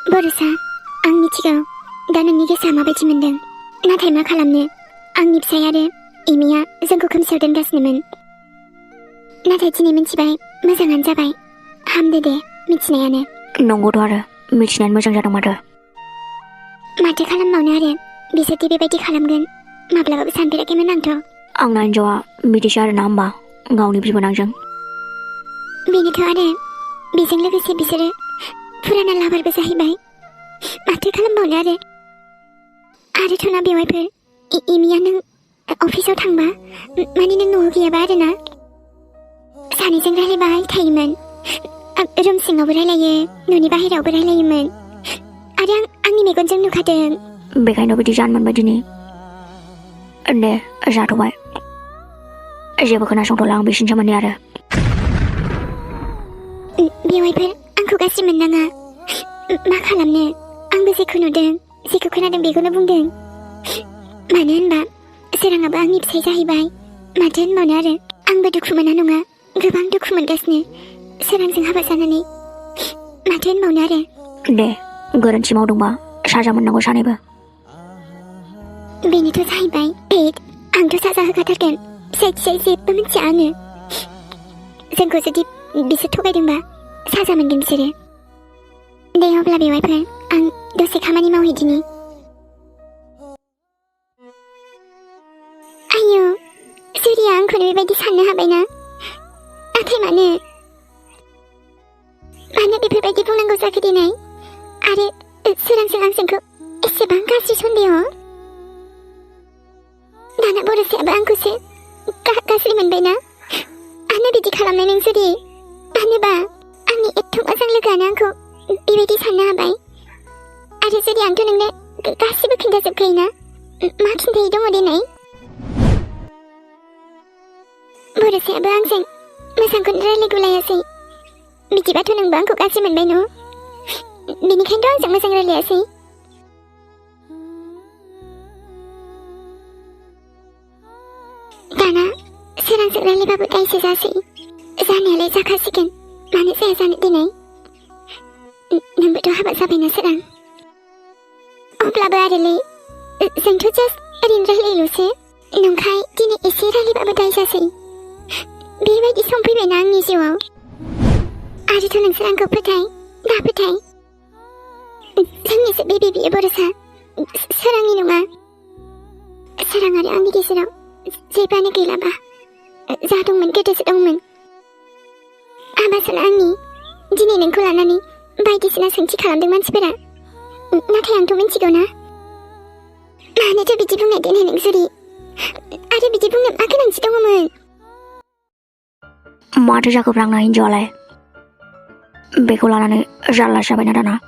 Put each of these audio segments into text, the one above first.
बरसा आं मिथिगौ दा नोंनि गोसोआ माबायदि मोनदों नाथाय मा खालामनो आंनि फिसाय आरो एमिया जोंखौ खोमसियाव दोनगासिनोमोन नाथाय दिनै मिथिबाय मोजाङानो जाबाय हामदो दे मिथिनायानो नंगौथ' आरो मिथिनायानो मोजां जादों माथो खालामबावनो आरो बिसोरदि बेबायदि खालामगोन माब्लाबाबो सानफेराखैमोन आंथ' आंना हिन्जावा बिदिसो आरोना होमबा गावनि बिबोनांजों बेनोथ' आरो बेजों लोगोसे बिसोरो फुराना लाभारबो जाहैबाय माथो खालामबावनो आरोथ' ना बेवाइफोर एमिया नों अफिसाव थांबा माने नों न'आव गैयाबा आरोना सानैजों रायलायबाय थायोमोन रुम सिङावबो रायलायो न'नि बाहेरायावबो रायलायोमोन आरो आंनि मेगनजों नुखादों बेखायनो बिदि जानो मोनबाय दिनै दे जाथ'बाय जेबो खोनासंथ'ला आं बिसिनि सोमोन्दै आरो बेवाइफोर आंखौ गाज्रि मोननाङा मा खालामनो आंबो जेखौ नुदों जेखौ खोनादों बेखौनो बुंदों मानो होनबा सोराङाबो आंनि फिसाय जाहैबाय माथो होनबावनो आरो आंबो दुखु मोना नङा गोबां दुखु मोनगासिनो सोरांजों हाबा जानानै माथो होनबावनो आरो दे गोरोन्थि मावदोंबा साजा मोननांगौ सानैबो बेनोथ' जाहैबाय आंथ' साजा होखाथारगोन फिसाय जेबो मिथिया आङो जोंखौ जुदि बिसोर थगायदोंबा साजा मोनगोन बिसोरो दे अब्ला बेवाइफोर आं दसे खामानि मावहैदिनि आयौ सुरिया आंखौनो बेबायदि साननो हाबायना नाथाय मानो बेफोरबायदि बुंनांगौ जाखो दिनै आरो सोरांजों आंजोंखौ एसेबां गाज्रि सन्देह दाना बरसायाबो आंखौसो गाज्रि मोनबायना आंनो बिदि खालामनाय नों जुदि मानोबा आंनि एथ' मोजां लोगोआनो आंखौ बेबायदि साननो हाबाय आरो जुदि आंथ' नोंनो गासिबो खिन्थाजोबखायोना मा खिन्थायै दङ दिनै बरसायाबो आंजों मोजांखौनो रायलायगुलायासै बिदिबाथ' नोंबो आंखौ गाज्रि मोनबाय न' बेनिखायनोथ' आंजों मोजां रायलायासै दाना सोरांजों रायलायबाबो दायसो जासै जानायालाय जाखासिगोन मानो जाया जानो दिनै नोंबोथ' हाबा जाबायना सोरां अब्लाबो आरोलै जोंथ' जास्ट ओरैनो रायलायल'सो नंखाय दिनै एसे रायलायबाबो दाय जासै बेबायदि सम फैबायना आंनि जिउआव आरोथ' नोंसोर आंखौ फोथाय दा फोथाय जोंनिसो बेबि बियो बरसा सोरांनि नङा सोरां आरो आंनि गेजेराव जेबोआनो गैलाबा जा दंमोन गोदोसो दंमोन आबासोला आंनि दिनै नोंखौ लानानै बायदिसिना सोंथि खालामदों मानसिफोरा नाथाय आंथ' मिथिगौ ना मानोथो बिदि बुंनाय दोनहो नों जुरि आरो बिदि बुंनो मा गोनांथि दङमोन माथो जाखोब्रा आंना हिन्जावालाय बेखौ लानानै जारला जाबायना दाना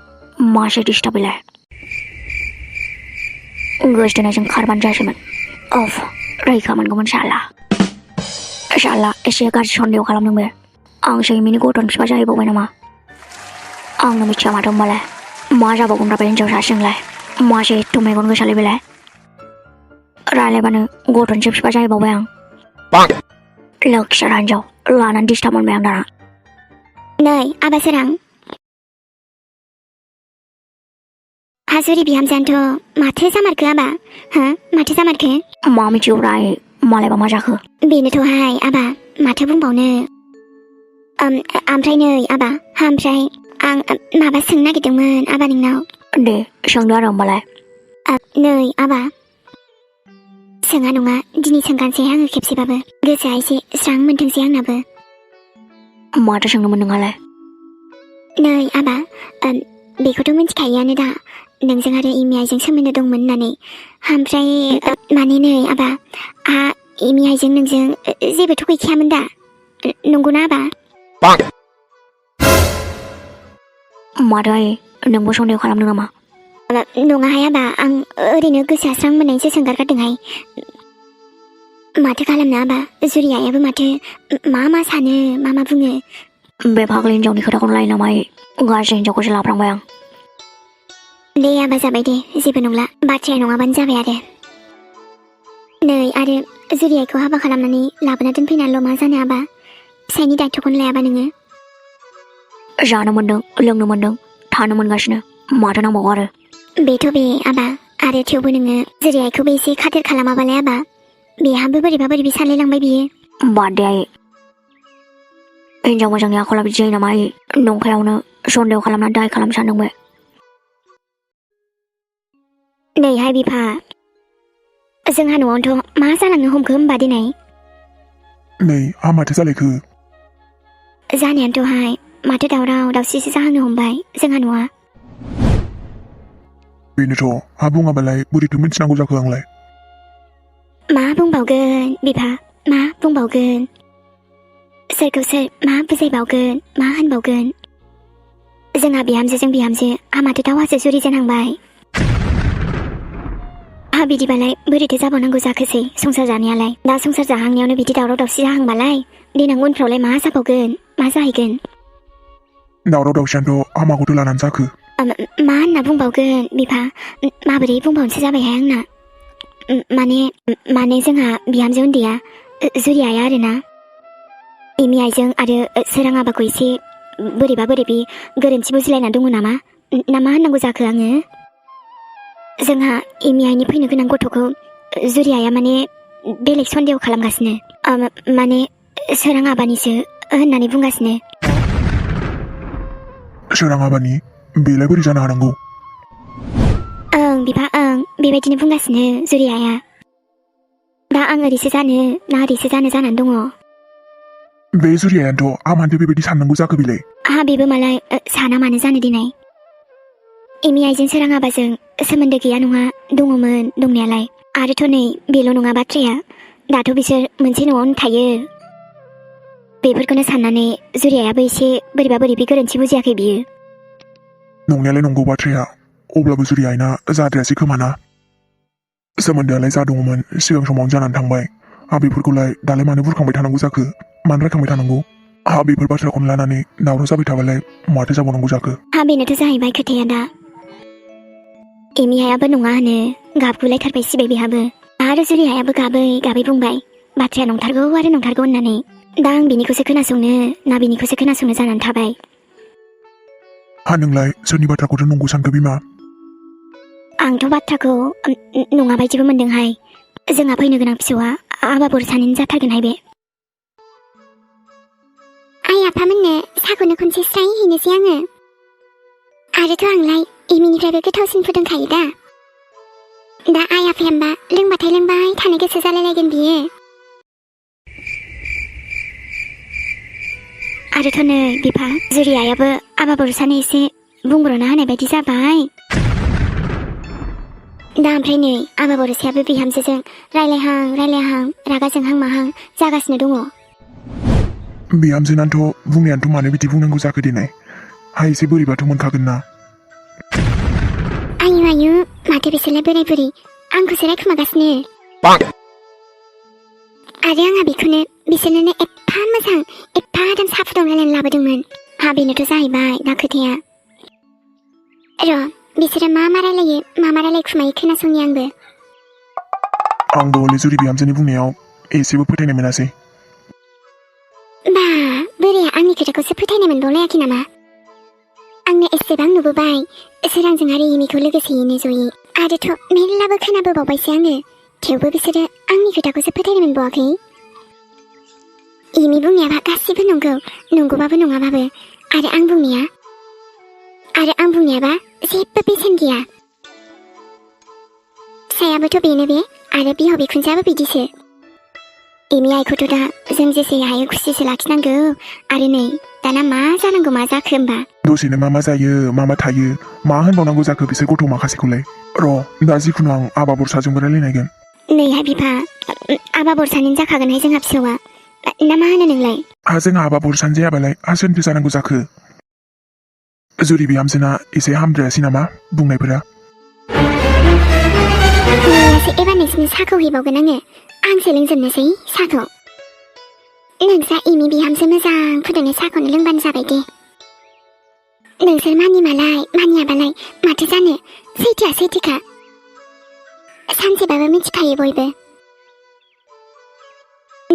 मासे डिस्टार्ब बेलाय गोसथोनायजों खारबानो जासैमोन अफ रैखा मोनगौमोन साला एसे गाज्रि सन्देह खालामदों बे आंसो एमिनि गथ'नि बिफा जाहैबावबाय नामा आंनो मिथिया माथो होमबालाय मा जाबावगोनब्रा बे हिन्जाव सासेजोंलाय मासे एथ' मेगन गोसालै बेलाय रायलायबानो गथ'निसो बिफा जाहैबावबाय आं लोखिसारा हिन्जाव लानानै डिस्टार्ब मोनबाय आं दाना नै आबा सोरां हाजुरि बिहामजोआनोथ' माथो जामारखो आबा हो माथो जामारखो मा मिथिगौब्रा मालायबा मा जाखो बेनोथ'हाय आबा माथो बुंबावनो ओमफ्राय नै आबा ओमफ्राय आं माबा सोंनो नागिरदोंमोन आबा नोंनाव दे सोंदो आरो होमबालाय नै आबा सोङा नङा दिनै सोंगानोसै आङो खेबसेबाबो गोसोआ एसे स्रां मोनथोंसै आंनाबो माथो सोंदोंमोन नोंहालाय नै आबा बेखौथ' मिथिखायोआनो दा नोंजों आरो एमि आइजों सोमोन्दो दंमोन होननानै ओमफ्राय माने नै आबा एमि आइजों नोंजों जेबोथ' गैखायामोन दा नंगौना आबा माथो नोंबो सन्देह खालामदों नामा नङाहाय आबा आं ओरैनो गोसोआ स्रां मोननायसो सोंगारगारदोंहाय माथो खालामनो आबा जुरि आइयाबो माथो मा सानो मा बुङो बे फाग्लि हिन्जावनि खोथाखौनो लायो नामा गाज्रि हिन्जावखौसो लाफ्रांबाय आं दे आबा जाबाय दे जेबो नंला बाथ्राया नङाबानो जाबाय आरो नै आरो जुरि आइखौ हाबा खालामनानै लाबोना दोनफैनानैल' मा जानो आबा फिसायनि दायथ'खौनो लायाबा नोङो जानो मोन्दों लोंनो मोन्दों थानो मोनगासिनो माथो नांबावगौ आरो बेथ' बे आबा आरो थेवबो नोङो जुरियाखौबो एसे खाथेर खालामाबालाय आबा बेहाबो बोरैबा बोरैबि सानलायलांबाय बियो बाद दे आयै हिनजाव मोजांनि आखला बिदि जायो नामा आयै नंखायावनो सन्देह खालामनानै दाय खालामनो सानदों बे नैहाय बिफा जोंहा न'आवनोथ' मा जालांनो हमखो होमबा दिनै नै आहा माथो जालायखो जानायानोथ'हाय माथो दावराव दावसिसो जाहांनो हमबाय जोंहा न'आ बेनोथ' हा बुङाबालाय बोरैथो मिथिनांगौ जाखो आंलाय मा बुंबावगोन बिफा मा बुंबावगोन सोरखौ सोर मा बुजायबावगोन मा होनबावगोन जोंहा बिहामजोजों बिहामजो आहा माथो दावहासो जुरिजेनहांबाय आहा बिदिबालाय बोरैथो जाबावनांगौ जाखोसै संसार जानायालाय दा संसार जाहांनायावनो बिदि दावराव दावसि जाहांबालाय देनां उनफ्रावलाय मा जाबावगोन मा जाहैगोन दावराव दावसियानोथ' हामाखौथ' लानानै जाखो मा होनना बुंबावगोन बिफा माबोरै बुंबावनोसो जाबायहाय आंना माने जोंहा बिहामजो उन्दैया जुरि आइया आरोना एमि आइजों आरो सोरां आबाखौ एसे बोरैबा बोरैबि गोरोन्थि बुजिलायना दङ नामा ना मा होननांगौ जाखो आङो जोंहा एमि आइनि फैनो गोनां गथ'खौ जुरि आइया माने बेलेग सन्देह खालामगासिनो माने सोरां आबानिसो होननानै बुंगासिनो सोरां आबानि बेलाय बोरै जानो हानांगौ ओं बिफा ओं बेबायदिनो बुंगासिनो जुरि आइया दा आं ओरैसो जानो ना ओरैसो जानो जानानै दङ बे जुरियायानोथ' आहा मानोथो बेबायदि साननांगौ जाखो बेलाय आहा बेबो मालाय साना मानो जानो दिनै एमि आइजों सोरां आबाजों सोमोन्दो गैया नङा दङमोन दंनायालाय आरोथ' नै बेल' नङा बाथ्राया दाथ' बिसोर मोनसे न'आवनो थायो बेफोरखौनो साननानै जुरियायाबो एसे बोरैबा बोरैबि गोरोन्थि बुजियाखै बियो नंनायालाय नंगौ बाथ्राया अब्लाबो जुरियायना जाद्रायासै खोमाना सोमोन्दोआलाय जा दङमोन सिगां समावनो जानानै थांबाय आहा बेफोरखौलाय दालाय मानो बुरखांबाय थानांगौ जाखो मानो रायखांबाय थानांगौ आहा बेफोर बाथ्राखौनो लानानै दावराव जाबाय थाबालाय माथो जाबावनांगौ जाखो हा बेनोथ' जाहैबाय खोथाया दा एमि आइयाबो नङा होनो गाबगुलायथारबाय सिबाय बेहाबो आरो जुरि आइयाबो गाबै गाबै बुंबाय बाथ्राया नंथारगौ आरो नंथारगौ होननानै दा आं बिनिखौसो खोनासंनो ना बिनिखौसो खोनासंनो जानानै थाबाय हा नोंलाय सोरनि बाथ्राखौथ' नंगौ सानखो बिमा आंथ' बाथ्राखौ नङा बायदिबो मोनदोंहाय जोंहा फैनो गोनां फिसौआ आबा बरसानिनो जाथारगोनहाय बे आइ आफामोननो साखौनो खनसे स्राय हैनोसै आङो आरोथ' आंलाय एमिनिफ्रायबो गोथावसिन फुदुंखायो दा आइ आफायामबा लोंबाथाय लोंबाय थानो गोसो जालायलायगोन बियो आरोथ' नै बिफा जुरि आइयाबो आबा बरसानो एसे बुंब्र'ना होनाय बायदि जाबाय दा ओमफ्राय नै आबा बरसायाबो बिहामजोजों रायलायहां रागा जोंहां माहां जागासिनो दङ बिहामजोनानोथ' बुंनायानोथ' मानो बिदि बुंनांगौ जाखो देनाय हा एसे बोरैबाथ' मोनखागोन ना आयु माथो बिसोरलाय बोराय बुरि आंखौसो रायखुमागासिनो आरो आंहा बेखौनो बिसोरनोनो एफा मोजां एफा आराम साहा फुदुंलायनानै लाबोदोंमोन हा बेनोथ' जाहैबाय दा खोथाया र' बिसोरो मा रायलायो मा रायलायखुमायो खोनासंनि आंबो हले जुरि बिहामजोनि बुंनायाव एसेबो फोथायनाय मोनासै बा बोराया आंनि खोथाखौसो फोथायनाय मोनबावलायाखै नामा आंनो एसेबां नुबोबाय सोरांजों आरो एमिखौ लोगोसेयैनो जयै आरोथ' मेरलाबो खोनाबोबावबायसो आङो थेवबो बिसोरो आंनि खोथाखौसो फोथायनो मोनबावाखै एमि बुंनायाबा गासिबो नंगौबाबो नङाबाबो आरो आं बुंनायाबा जेबो बेसेन गैया फिसायाबोथ' बेनो बे आरो बिहाव बिखुनजोआबो बिदिसो एमि आइखौथ' दा जों जेसे हायो खुसिसो लाखिनांगौ आरो नै दाना मा जानांगौ मा जाखो होमबा दसेनो मा जायो मा थायो मा होनबावनांगौ जाखो बिसोर गथ' माखासेखौलाय र' दा जिखुनु आं आबा बरसाजोंबो रायलायनायगोन नैहाय बिफा आबा बरसानिनो जाखागोनहाय जोंहा फिसौआ ना मा होनो नोंलाय हा जोंहा आबा बरसानो जायाबालाय हा सोरनिथो जानांगौ जाखो जुरि बिहामजोना एसे हामद्रायासै नामा बुंनायफोरा नैयासो एबार नोंसिनि साहाखौ हैबावगोन आंसो लोंजोबनोसै साहाखौ नोंस्रा एमि बिहामजो मोजां फुदुंनाय साहाखौनो लोंबानो जाबाय दे नोंसोर मानियाबालाय माथो जानो सैथोआ सैथोखा सानसेबाबो मिथिखायो बयबो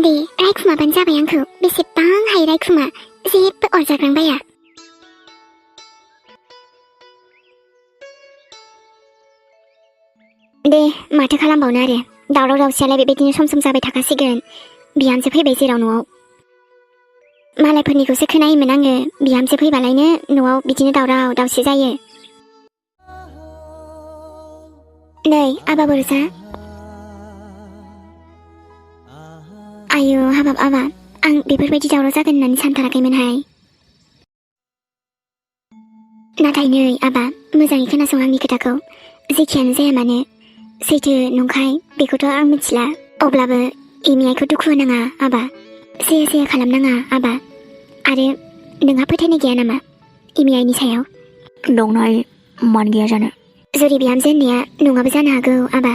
दे रायखुमाबानो जाबाय आंखौ बेसेबां हायो रायखुमा जेबो अरजाग्रांबाया दे माथो खालामबावनो आरो दावराव दावसियालाय बेबायदिनो सम सम जाबाय थाखासिगोन बिहामजो फैबाय जेराव न'आव मालायफोरनिखौसो खोनायोमोन आङो बिहामजो फैबालायनो न'आव बिदिनो दावराव दावसि जायो नै आबा बरसा आयु हाबाब आबा आं बेफोरबायदि दावराव जागोन होननानै सानथाराखैमोनहाय नाथाय नै आबा मोजाङै खोनासं आंनि खोथाखौ जेखियानो जाया मानो सैथो नंखाय बेखौथ' आं मिथिला अब्लाबो एमि आइखौ दुखु होनाङा आबा सेया खालामनाङा आबा आरो नोंहा फोथायनाय गैया नामा एमि आइनि सायाव दंनाय मान गैया जानो जुरि बिहामजो होननाया नङाबो जानो हागौ आबा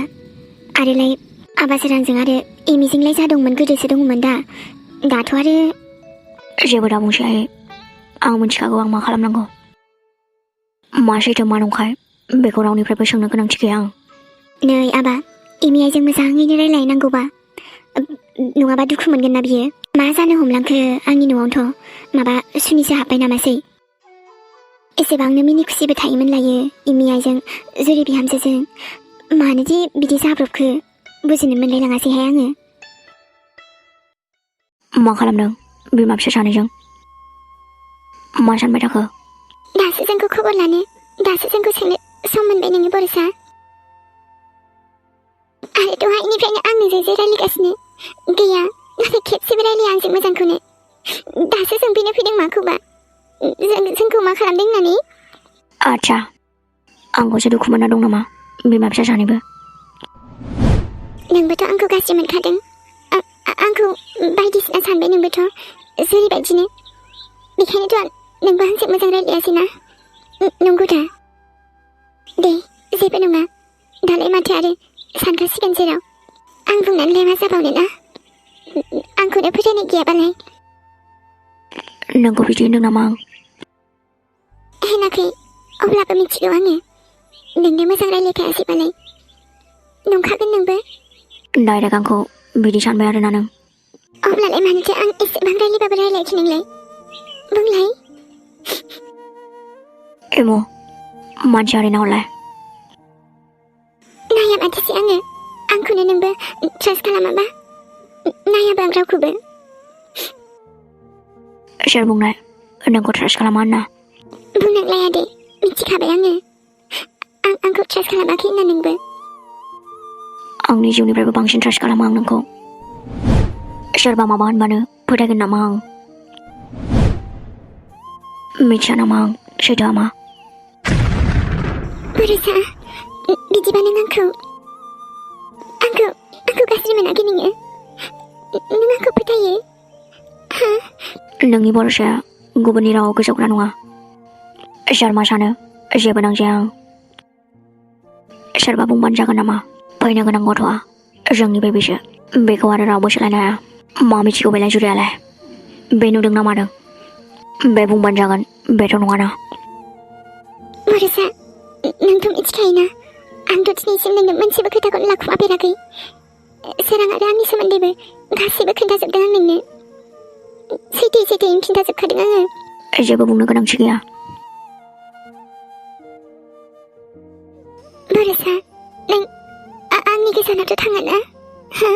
आरोलाय आबा सोरांजों आरो एमिजोंलाय जा दंमोन गोदोसो दंमोन दाथ' आरो जेबो दा बुंसै आयै आं मिथिखागौ आं मा खालामनांगौ मा सैथो मा नंखाय बेखौ रावनिफ्रायबो सोंनो गोनांथि गैया आं नै आबा एमि आइजों मोजाङैनो रायलायनांगौबा नङाबा दुखु मोनगोन ना बियो मा जानो हमलांखो आंनि न'आवथ' माबा सुनिसो हाबबाय नामासै एसेबांनो मिनि खुसिबो थायोमोन लायो एमि आइजों जुरि बिहामजोजों मानोदि बिदि जाब्रबखो बुजिनो मोनलायलाङासैहाय आङो मा खालामदों बिमा फिसा सानैजों मा सानबाय थाखो दासो जोंखौ खबर लानो दासो जोंखौ सोंनो सम मोनबाय नोङो बरसा आरो दहायनिफ्रायनो आंनो जे रायलायगासिनो गैया नाथाय खेबसेबो रायलाया आंजों मोजांखौनो दासो सोंफैनो फैदों माखौबा जोंखौ मा खालामदों होननानै आच्छा आंखौसो दुखु मोनना दं नामा बिमा फिसा सानैबो नोंबोथ' आंखौ गाज्रि मोनखादों आंखौ बायदिसिना सानबाय नोंबोथ' जेरैबायदिनो बेखायनोथ' नोंबो आंजों मोजां रायलायासै ना नंगौ दा दे जेबो नङा दालाय माथो आरो सानखासिगोन जेराव आं बुंनानैलाय मा जाबावनो ना आंखौनो फोथायनाय गैयाबालाय नोंखौ बिदि होनदों नामा आं होनाखै अब्लाबो मिथिगौ आङो नोंनो मोजां रायलायखायासैबालाय नंखागोन नोंबो डाइरेक्ट आंखौ बिदि सानबाय आरोना नों अब्लालाय मानोथो आं एसेबां रायलायबाबो रायलायाखै नोंलाय बुंलाय एम' मानसि आरो नावलाय नाया माथोसै आङो आंखौनो नोंबो ट्रास्ट खालामाबा नायाबा आं रावखौबो सोर बुंनाय नोंखौ ट्रास्ट खालामा होनना बुंनांलाया दे मिथिखाबाय आङो आंखौ ट्रास्ट खालामाखै होनना नोंबो आंनि जिउनिफ्रायबो बांसिन ट्रास्ट खालामो आं नोंखौ सोरबा माबा होनबानो फोथायगोन नामा आं मिथिया नामा आं सैथोआ मा बरसा बिदिबा नों आंखौ गाज्रि मोनाखै नोङो नों आंखौ फोथायो हा नोंनि भरसाया गुबुननि रावाव गोजावग्रा नङा सोर मा सानो जेबो नांजाया आं सोरबा बुंबानो जागोन नामा फैनो गोनां गथ'आ जोंनि बेबिसो बेखौ आरो रावबो सोलायनो हाया मा मिथिगौ बेलाय जुरियालाय बे नुदों ना मादों बे बुंबानो जागोन बेथ' नङाना बरसा नोंथ' मिथिखायोना आंथ' दिनैसिम नोंनो मोनसेबो खोथाखौनो लाखुमाफेराखै सोरां आरो आंनि सोमोन्दैबो गासैबो खोन्थाजोबदों आं नोंनो सैथोयैनो खिन्थाजोबखादों आङो जेबो बुंनो गोनांथि गैया बरसा नों आंनि गोजानावथ' थाङाना हा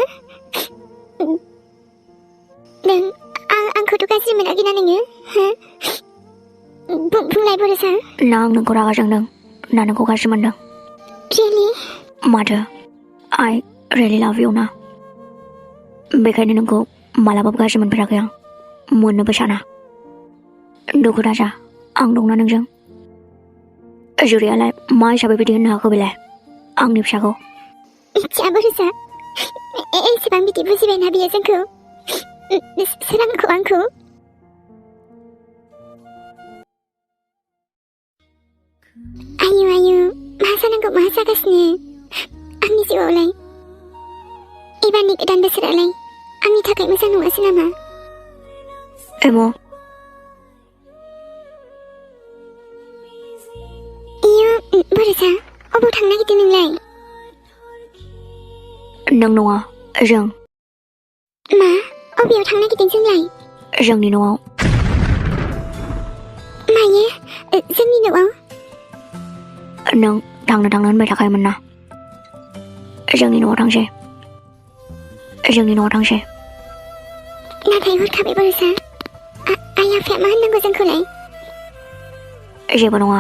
नों आंखौथ' गाज्रि मोनाखैना नोङो हा बुंलाय बरसा ना आं नोंखौ रागा जोंदों ना नोंखौ गाज्रि मोनदों रियेलि माथो आइ रियेलि लाभ इउ ना बेखायनो नोंखौ मालाबाबो गाज्रि मोनफेराखै आं मोननोबो साना दुखु दाजा आं दंना नोंजों जुरियालाय मा हिसाबै बिदि होननो हाखो बेलाय आंनि फिसाखौ मिथिया बरसा एसेबां बिदि बुजिबायना बियो जोंखौ सोरांखौ आंखौ आयु मा जानांगौ मा जागासिनो आंनि जिउआवलाय एबारनि गोदान बोसोरालाय आंनि थाखाय मोजां नङासै नामा एम' इयो बरसा अबाव थांनो नागिरदों नोंलाय नों नङा जों मा अबेयाव थांनो नागिरदों जोंलाय जोंनि न'आव मायो जोंनि न'आव नों थांनो होनबाय थाखायोमोन ना जोंनि न'आव थांसै नाथाय हरखाबै बरसा आइ आफाया मा होननांगौ जोंखौलाय? जेबो नङा